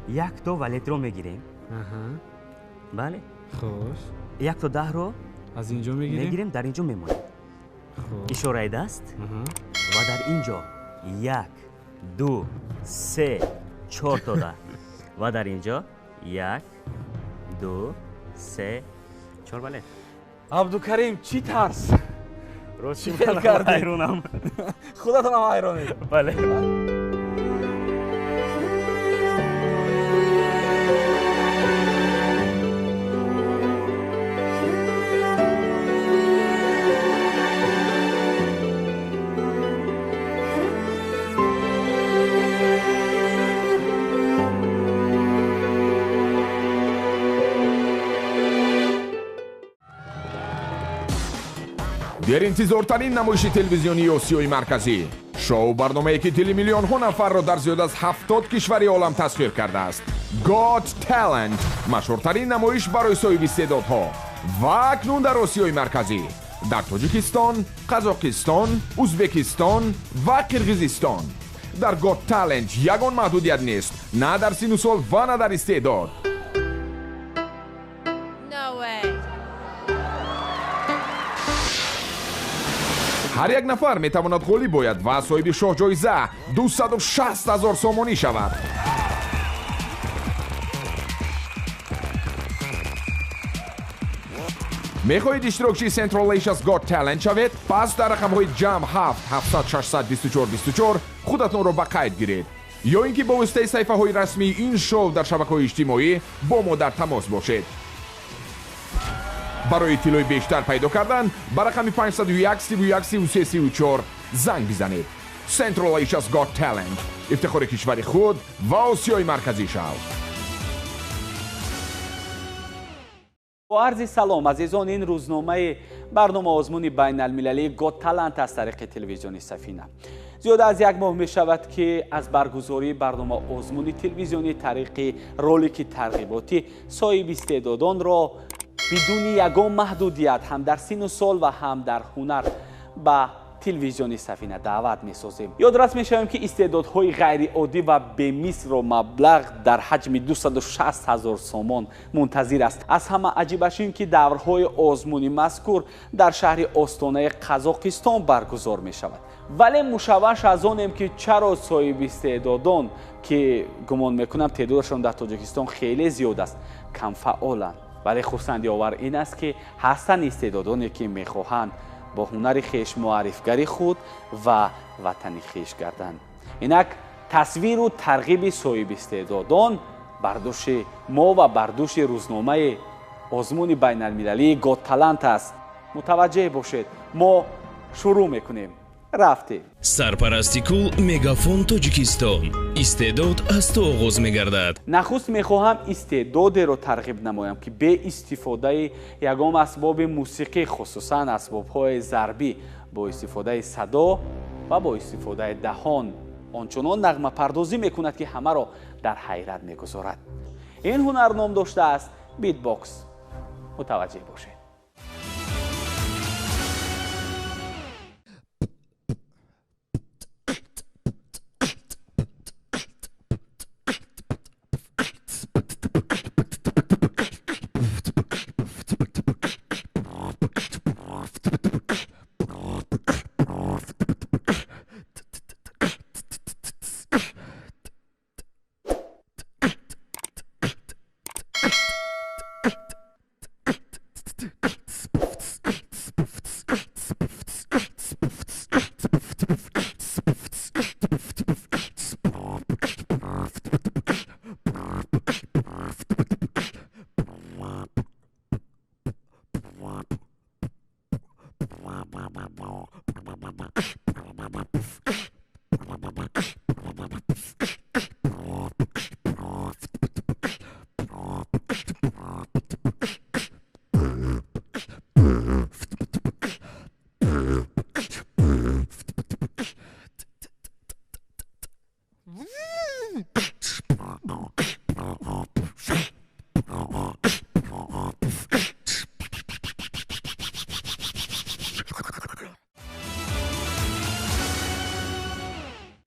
Як то валетро мегирем. Бале. Хуш. Як то 10-ро аз инҷо мегирем. Мегирем, дар инҷо мемонем. Ишораи даст ва дар инҷо 1, 2, 3, 4 то 10 ва дар инҷо 1, 2, 3, 4 валет. Абдукарим, чӣ тарс? Рости Чӣ фикр кардӣ? Ҳайронам. Худатонам ҳайронед. Бале. Деринтизортарин намоиши телевизионии Осиёи Марказӣ. Шоу барномае ки дили миллионҳо нафарро дар зиёд аз 70 кишвари олам тасхир кардааст. Got Talent машҳуртарин намоиш барои соҳиби истеъдодҳо ва акнун дар Осиёи Марказӣ, дар Тоҷикистон, Қазоқистон, Узбекистон ва Қирғизистон. Дар Got Talent ягон маҳдудият нест, на дар сину сол ва на дар истеъдод. Ҳар як нафар метавонад ғолиб бояд ва соҳиби шоҳҷоиза 260 000 сомонӣ шавад. Мехоҳед иштирокчии Central Asia's Got Talent шавед? Пас дар рақамҳои ҷамъ 7 700 624 24 худатонро ба қайд гиред. Ё ин ки бо воситаи саҳифаҳои расмии ин шоу дар шабакаҳои иҷтимоӣ бо мо дар тамос бошед. Барои иттилои бештар пайдо кардан ба рақами 501 31 33 34 занг бизанед. Central Asia's Got Talent ифтихори кишвари худ ва Осиёи Марказӣ шав. Бо арзи салом, азизон, ин рӯзномаи барнома озмуни байналмилалии Got Talent аз тариқи телевизиони Сафина. Зиёда аз як моҳ мешавад, ки аз баргузории барнома озмуни телевизионӣ тариқи ролики тарғиботӣ соҳиби истеъдодонро бидуни ягон маҳдудият ҳам дар сину сол ва ҳам дар ҳунар ба телевизиони Сафина даъват месозем. Ёдрас мешавем, ки истеъдодҳои ғайриоддӣ ва бемислро маблағ дар ҳаҷми 260 000 сомон мунтазир аст. Аз ҳама аҷибаш ин, ки даврҳои озмуни мазкур дар шаҳри Остонаи Қазоқистон баргузор мешавад. Вале мушавваш аз онем, ки чаро соҳиби истеъдодон, ки гумон мекунам теъдодашон дар Тоҷикистон хеле зиёд аст, камфаъоланд. Вале хурсандиовар ин аст, ки ҳастанд истеъдодоне, ки мехоҳанд бо ҳунари хеш муаррифгари худ ва ватани хеш гарданд. Инак тасвиру тарғиби соҳиби истеъдодон бар дӯши мо ва бар дӯши рӯзномаи озмуни байналмилалии Got Talent аст. Мутаваҷҷеҳ бошед, мо шурӯъ мекунем. Рафтем. Сарпарасти кул Мегафон Тоҷикистон. Истеъдод аз ту оғоз мегардад. Нахуст мехоҳам истеъдодеро тарғиб намоям, ки бе истифодаи ягон асбоби мусиқӣ, хусусан асбобҳои зарбӣ, бо истифодаи садо ва бо истифодаи даҳон ончунон нағмапардозӣ мекунад, ки ҳамаро дар ҳайрат мегузорад. Ин ҳунар ном доштааст битбокс. Мутаваҷҷеҳ бошед.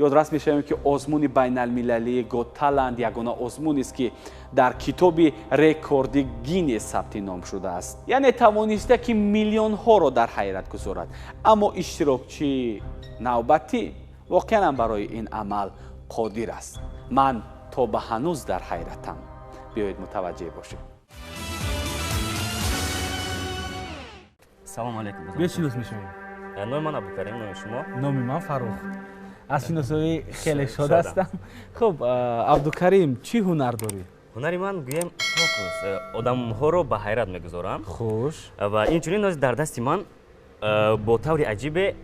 Ёдрас мешавем, ки озмуни байналмилалии Got Talent ягона озмунест, ки дар китоби рекорди Гиннес сабти ном шудааст, яъне тавониста, ки миллионҳоро дар ҳайрат гузорад. Аммо иштирокчии навбатӣ воқеан барои ин амал қодир аст. Ман то ба ҳанӯз дар ҳайратам. Биёед, мутаваҷҷеҳ бошед. Салому алайкум. Биё, шинос мешавем. Номи ман Абдукарим, номи шумо? Номи ман Фаррух. Аз шиносоӣ хеле шод ҳастам. Хуб, Абдукарим, чӣ ҳунар дорӣ? Ҳунари ман, гӯем, фокус, одамҳоро ба ҳайрат мегузорам. Хуш. Ва инчунин ҳозир дар дасти ман бо таври аҷибе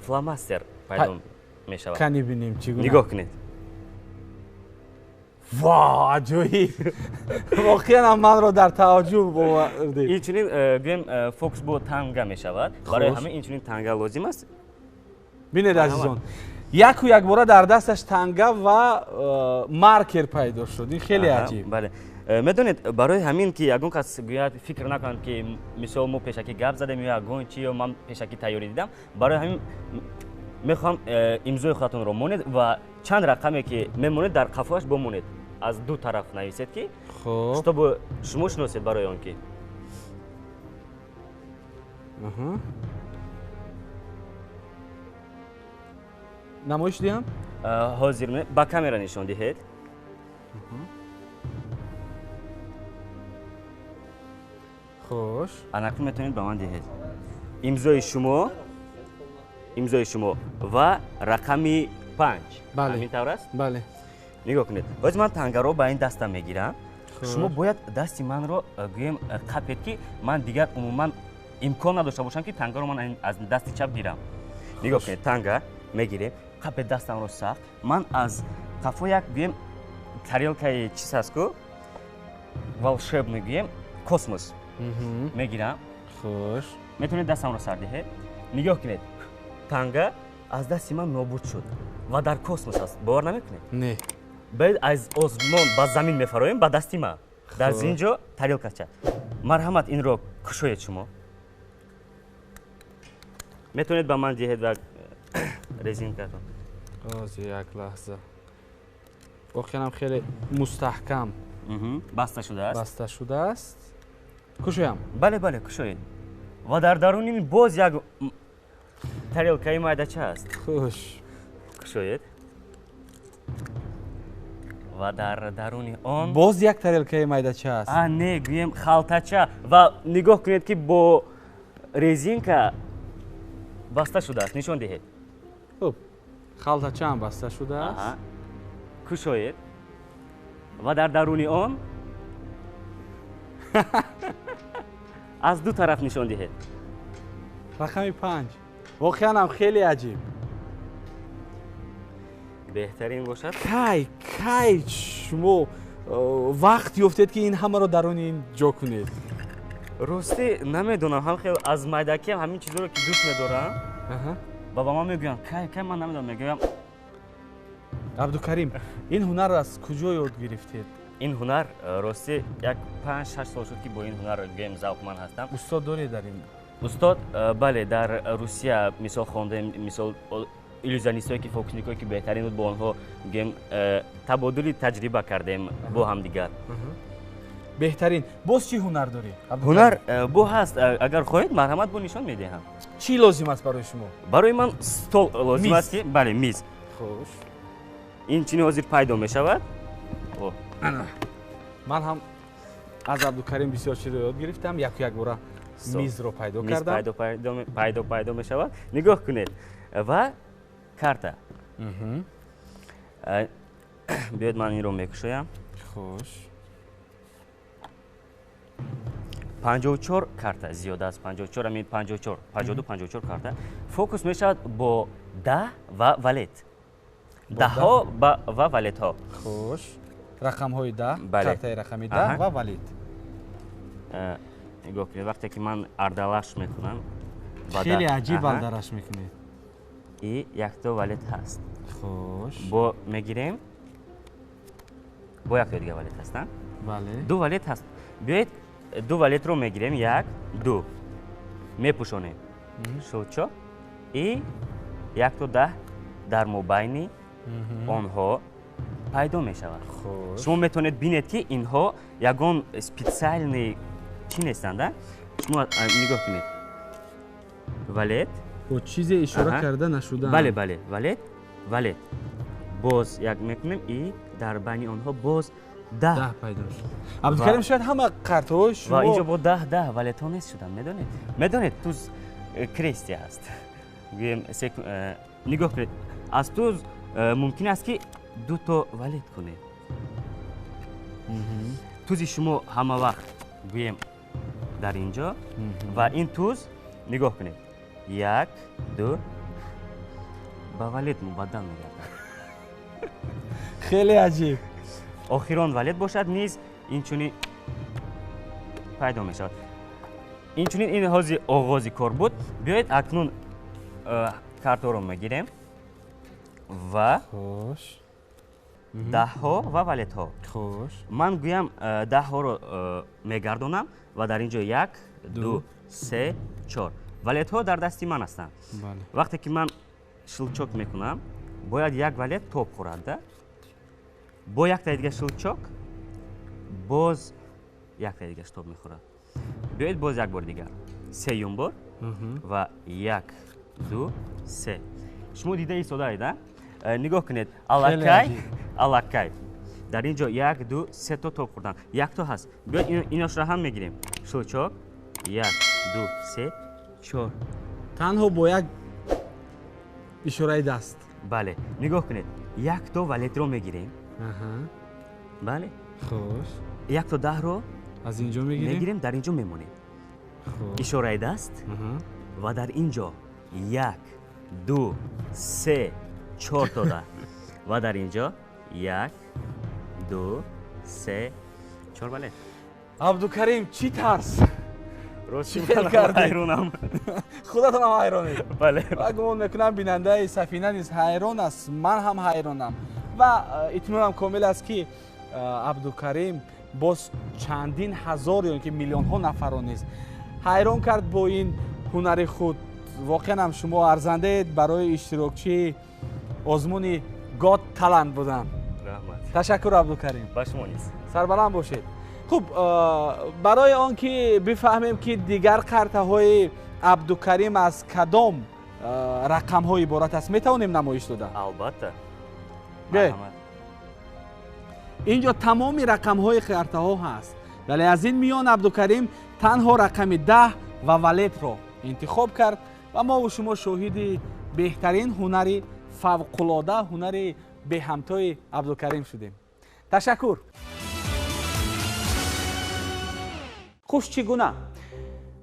фломастер пайдо мешавад. Кани, бинем, чӣ гуна. Нигоҳ кунед. Во, аҷоиб! Воқеан манро дар тааҷҷуб овардед. Инчунин, гӯем, фокус бо танга мешавад. Барои ҳамин инчунин танга лозим аст. Бинед, азизон, яку якбора дар дасташ танга ва маркер пайдо шуд. Ин хеле аҷиб. Бале, медонед, барои ҳамин ки ягон кас гӯяд, фикр накунад, ки мисол мо пешакӣ гап задем ё ягон чи, ё ман пешакӣ тайёрӣ дидам, барои ҳамин мехоҳам имзои худатонро монед ва чанд рақаме ки мемонед, дар қафояш бомонед, аз ду тараф нависед, ки чтобы шумо шиносед, барои он ки Намоиш диҳам? Ҳозир ба камера нишон диҳед. Хуш. Анакун метавонед ба ман диҳед имзои шумо, имзои шумо ва рақами 5. Ҳамин тавр аст? Бале. Нигоҳ кунед, ҳозир ман тангаро ба ин дастам мегирам. Шумо бояд дасти манро, гӯем, қапед, ки ман дигар умуман имкон надошта бошам, ки тангаро ман аз дасти чап гирам. Нигоҳ кунед, танга мегирем, қапед дастамро сахт. Ман аз қафо як, гӯем, тарелкаи чиз ҳаст ку, волшебный, гӯем, космос мегирам. Хуш. Метавонед дастамро сар диҳед. Нигоҳ кунед, танга аз дасти ман нобуд шуд ва дар космос аст. Бовар намекунед? Не. Баъд аз озмон ба замин мефароем, ба дасти ман дар ин ҷо тарелкача. Марҳамат, инро кушоед. Шумо метавонед ба ман диҳед ва резинкатон. Ҳозир, як лаҳза. Воқеанам хеле мустаҳкам баста шудааст. Баста шудааст. Кушоям? Бале, бале, кушоед. Ва дар даруни ин боз як тарелкаи майдача аст. Хуш. Кушоед. Ва дар даруни он боз як тарелкаи майдача аст. А, не, гӯем, халтача. Ва нигоҳ кунед, ки бо резинка баста шудааст. Нишон диҳед. Хуб, халтачаам баста шудааст. Кушоед. Ва дар даруни он аз ду тараф нишон диҳед. Рақами 5. Воқеанам хеле аҷиб. Беҳтарин бошад. Кай шумо вақт ёфтед, ки ин ҳамаро даруни ин ҷо кунед? Ростӣ, намедонам, ҳам хел аз майдакиам ҳамин чизҳоро ки дӯст медорам ва ба ман мегӯянд кай, кай, ман намедонам, мегӯям. Абдукарим, ин ҳунарро аз куҷо ёд гирифтед? Ин ҳунар, ростӣ, як 5-6 сол шуд, ки бо ин ҳунар, гӯем, завқманд ҳастам. Устод доред дар ин? Устод, бале, дар Русия мисол хондем, мисол иллюзионистое ки, фокусникое ки беҳтарин буд, бо онҳо, гӯем, табодули таҷриба кардем бо ҳамдигар. Беҳтарин. Боз чӣ ҳунар дорӣ? Ҳунар бо ҳаст, агар хоҳед, марҳамат, бо нишон медиҳам. Чӣ лозим аст барои шумо? Барои ман стол лозим аст, ки, бале, миз. Хуш. Ин чини ҳозир пайдо мешавад. Ман ҳам аз Абдукарим бисёр чизро ёд гирифтам. Яку якбора мизро пайдо кардам. Миз пайдо мешавад. Нигоҳ кунед. Ва карта. Биёед, ман инро мекушоям. Хуш. 54 карта, зиёда аз 54, ҳамин 54, 52, 54 карта. Фокус мешавад бо 10 ва валет. Даҳҳо ва валетҳо. Хуш. Рақамҳои 10, картаи рақами 10 ва валет. Нигоҳ кунед, вақте ки ман ардалаш мекунам, хеле аҷиб ардараш мекунед. И якто валет ҳаст. Хуш. Бо мегирем, бо якто дига валет ҳаст, на? Бале. Ду валет ҳаст. Биёед, ду валетро мегирем, як, ду. Мепӯшонем. Шуд чо? И якто 10 дар мобайни Онҳо пайдо мешаванд. Шумо метавонед бинед, ки инҳо ягон специальный чӣ нестанд. Шумо нигоҳ кунед. Валет. Бо чизе ишора карда нашудаанд. Бале, бале, валет, валет. Боз як мекунем и дар байни онҳо боз 10 пайдо шуд. Абдукарим, шояд ҳама картҳои шумо ва инҷо бо 10 валетҳо нест шуданд, медонед? Медонед, туз крести ҳаст. Гӯем, нигоҳ кунед, аз туз мумкин аст, ки дуто валет кунед. Тузи шумо ҳама вақт, гӯем, дар инҷо ва ин туз, нигоҳ кунед, 1, 2 ба валет мубаддал мегардад. Хеле аҷиб. Охирон валет бошад низ инчунин пайдо мешавад. Инчунин ин ҳози оғози кор буд. Биёед акнун картҳоро мегирем ва даҳҳо ва валетҳо. Ман гӯям даҳҳоро мегардонам ва дар ин ҷо 1, 2, 3, 4 валетҳо дар дасти ман ҳастанд. Вақте ки ман щелчок мекунам, бояд як валет топ хӯрад, да? Бо яктаи дига щелчок боз яктаи дигаш топ мехӯрад. Биёед боз як бор дигар, сеюм бор ва 1, 2, 3. Шумо дида истодаед, а? Нигоҳ кунед, аллакай, аллакай дар ин ҷо 1, 2, 3 то топ хӯрдан, якто ҳаст. Биёед иношро ҳам мегирем. Щелчок 1, 2, 3, 4. Танҳо бо як ишораи даст. Бале, нигоҳ кунед, якто валетро мегирем. Бале, хуш, якто даҳро аз ин ҷо мегирем, дар ин ҷо мемонем. Ишораи даст ва дар ин ҷо 1, 2, 3, 4 то даҳ ва дар ин ҷо 1, 2, 3, 4 валет. Абдукарим, чӣ тарс! Рости ҳайронам. Худатонам ҳайронед. Бале. Ва гумон мекунам бинандаи Сафина низ ҳайрон аст, ман ҳам ҳайронам ва итминонам комил аст, ки Абдукарим боз чандин ҳазор ё ки миллионҳо нафарро низ ҳайрон кард бо ин ҳунари худ. Воқеан ҳам шумо арзандаед барои иштирокчии озмуни Got Talent будан. Раҳмат. Ташаккур, Абдукарим. Ба шумо низ. Сарбаланд бошед. Хуб, барои он ки бифаҳмем, ки дигар картаҳои Абдукарим аз кадом рақамҳо иборат аст, метавонем намоиш дода? Албатта. Ин ҷо тамоми рақамҳои картаҳо ҳаст, вале аз ин миён Абдукарим танҳо рақами 10 ва валетро интихоб кард ва мову шумо шоҳиди беҳтарин ҳунари фавқулода, ҳунари беҳамтои Абдукарим шудем. Ташаккур. Хуш, чӣ гуна?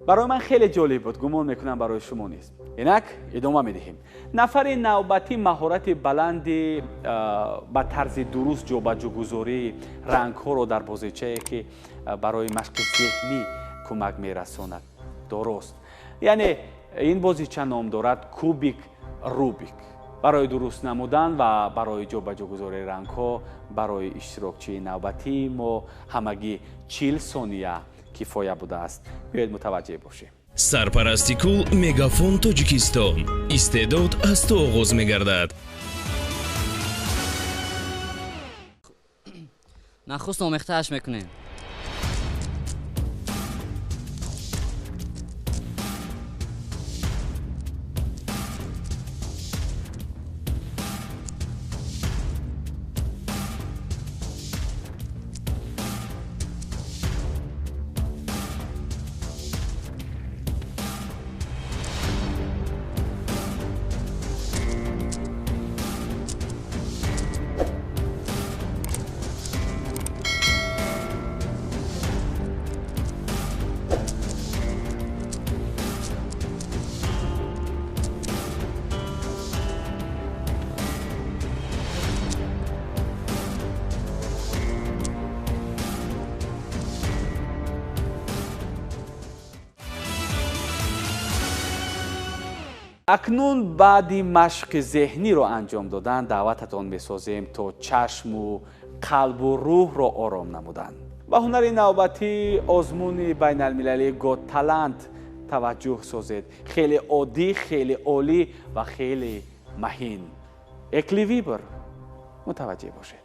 Барои ман хеле ҷолиб буд, гумон мекунам барои шумо низ. Инак идома медиҳем. Нафари навбатӣ маҳорати баланди ба тарзи дуруст ҷобаҷогузории рангҳоро дар бозичае, ки барои машқи зеҳнӣ кӯмак мерасонад, дорост. Яъне ин бозича ном дорад кубик Рубик. Барои дуруст намудан ва барои ҷобаҷогузории рангҳо барои иштирокчии навбатии мо ҳамагӣ 40 сония кифоя будааст. Биёед мутаваҷҷеҳ бошем. Сарпарасти кул Мегафон Тоҷикистон. Истеъдод аз ту оғоз мегардад. Нахуст омехтааш мекунем. Акнун баъди машқи зеҳниро анҷом додан даъвататон месозем то чашму қалбу рӯҳро ором намуданд. Ба ҳунари навбатии озмуни байналмилалии Got Talent таваҷҷӯҳ созед. Хеле оддӣ, хеле олӣ ва хеле маҳин. Экливибр Мутаваҷҷеҳ бошед.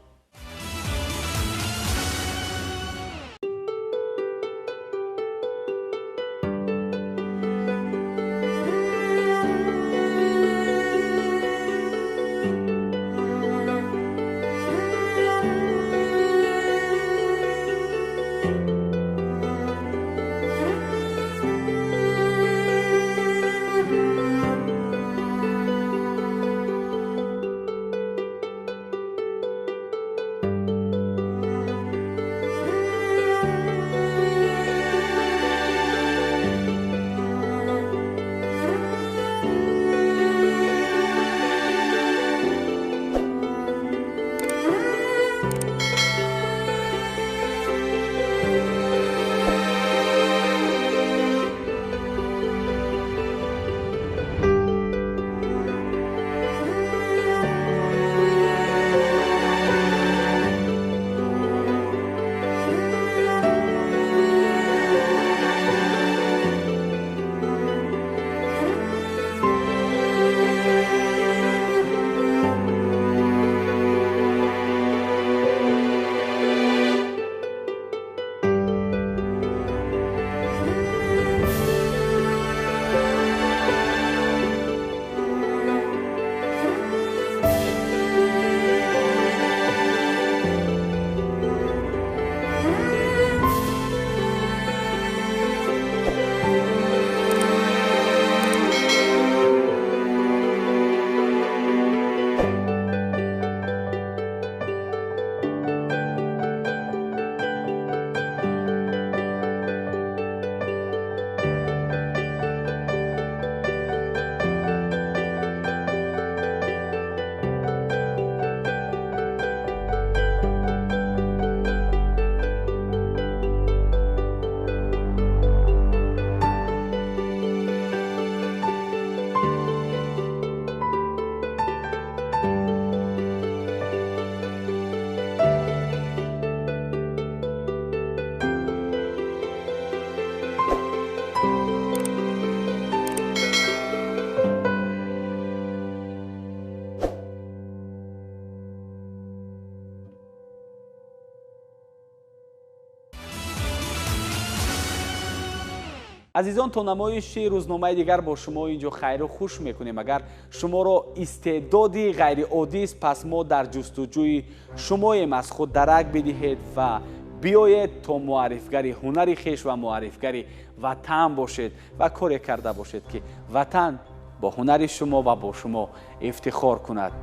Азизон, то намоиши рӯзномаи дигар бо шумо инҷо хайру хуш мекунем. Агар шуморо истеъдоди ғайриоддист, пас мо дар ҷустуҷӯи шумоем. Аз худ дарак бидиҳед ва биёед то муаррифгари ҳунари хеш ва муаррифгари ватан бошед ва коре карда бошед, ки ватан бо ҳунари шумо ва бо шумо ифтихор кунад.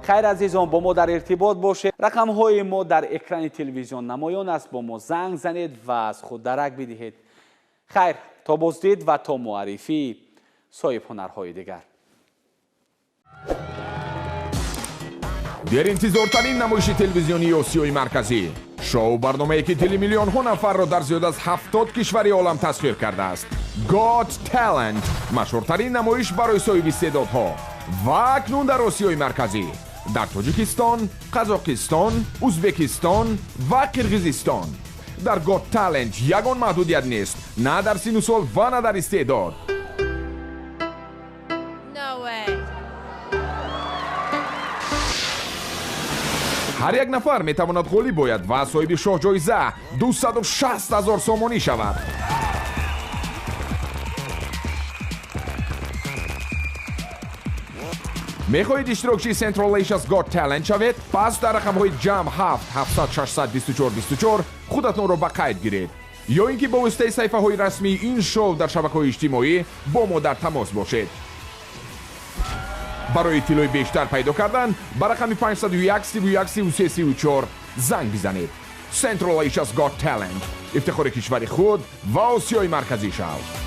Хайр, азизон, бо мо дар иртибот бошед. Рақамҳои мо дар экрани телевизион намоён аст. Бо мо занг занед ва аз худ дарак бидиҳед. Хайр, то боздид ва то муаррифии соҳибҳунарҳои дигар. Деринтизортарин намоиши телевизионии Осиёи Марказӣ, шоу барномае ки дили миллионҳо нафарро дар зиёд аз 70 кишвари олам тасхир кардааст. Got Talent машҳуртарин намоиш барои соҳиби истеъдодҳо ва акнун дар Осиёи Марказӣ, дар Тоҷикистон, Қазоқистон, Узбекистон ва Қирғизистон. Дар Got Talent ягон маҳдудият нест, на дар сину сол ва на дар истеъдод. Ҳар як нафар метавонад ғолиб ояд ва соҳиби шоҳҷоиза 260 000 сомонӣ шавад. Мехоҳед иштирокчии Central Asia's Got Talent шавед? Пас дар рақамҳои ҷамъ 7 700 624 24 худатонро ба қайд гиред. Ё ин ки бо воситаи саҳифаҳои расмии ин шоу дар шабакаҳои иҷтимоӣ бо мо дар тамос бошед. Барои иттилои бештар пайдо кардан ба рақами 501 31 33 34 занг бизанед. Central Asia's Got Talent, ифтихори кишвари худ ва Осиёи Марказӣ шав.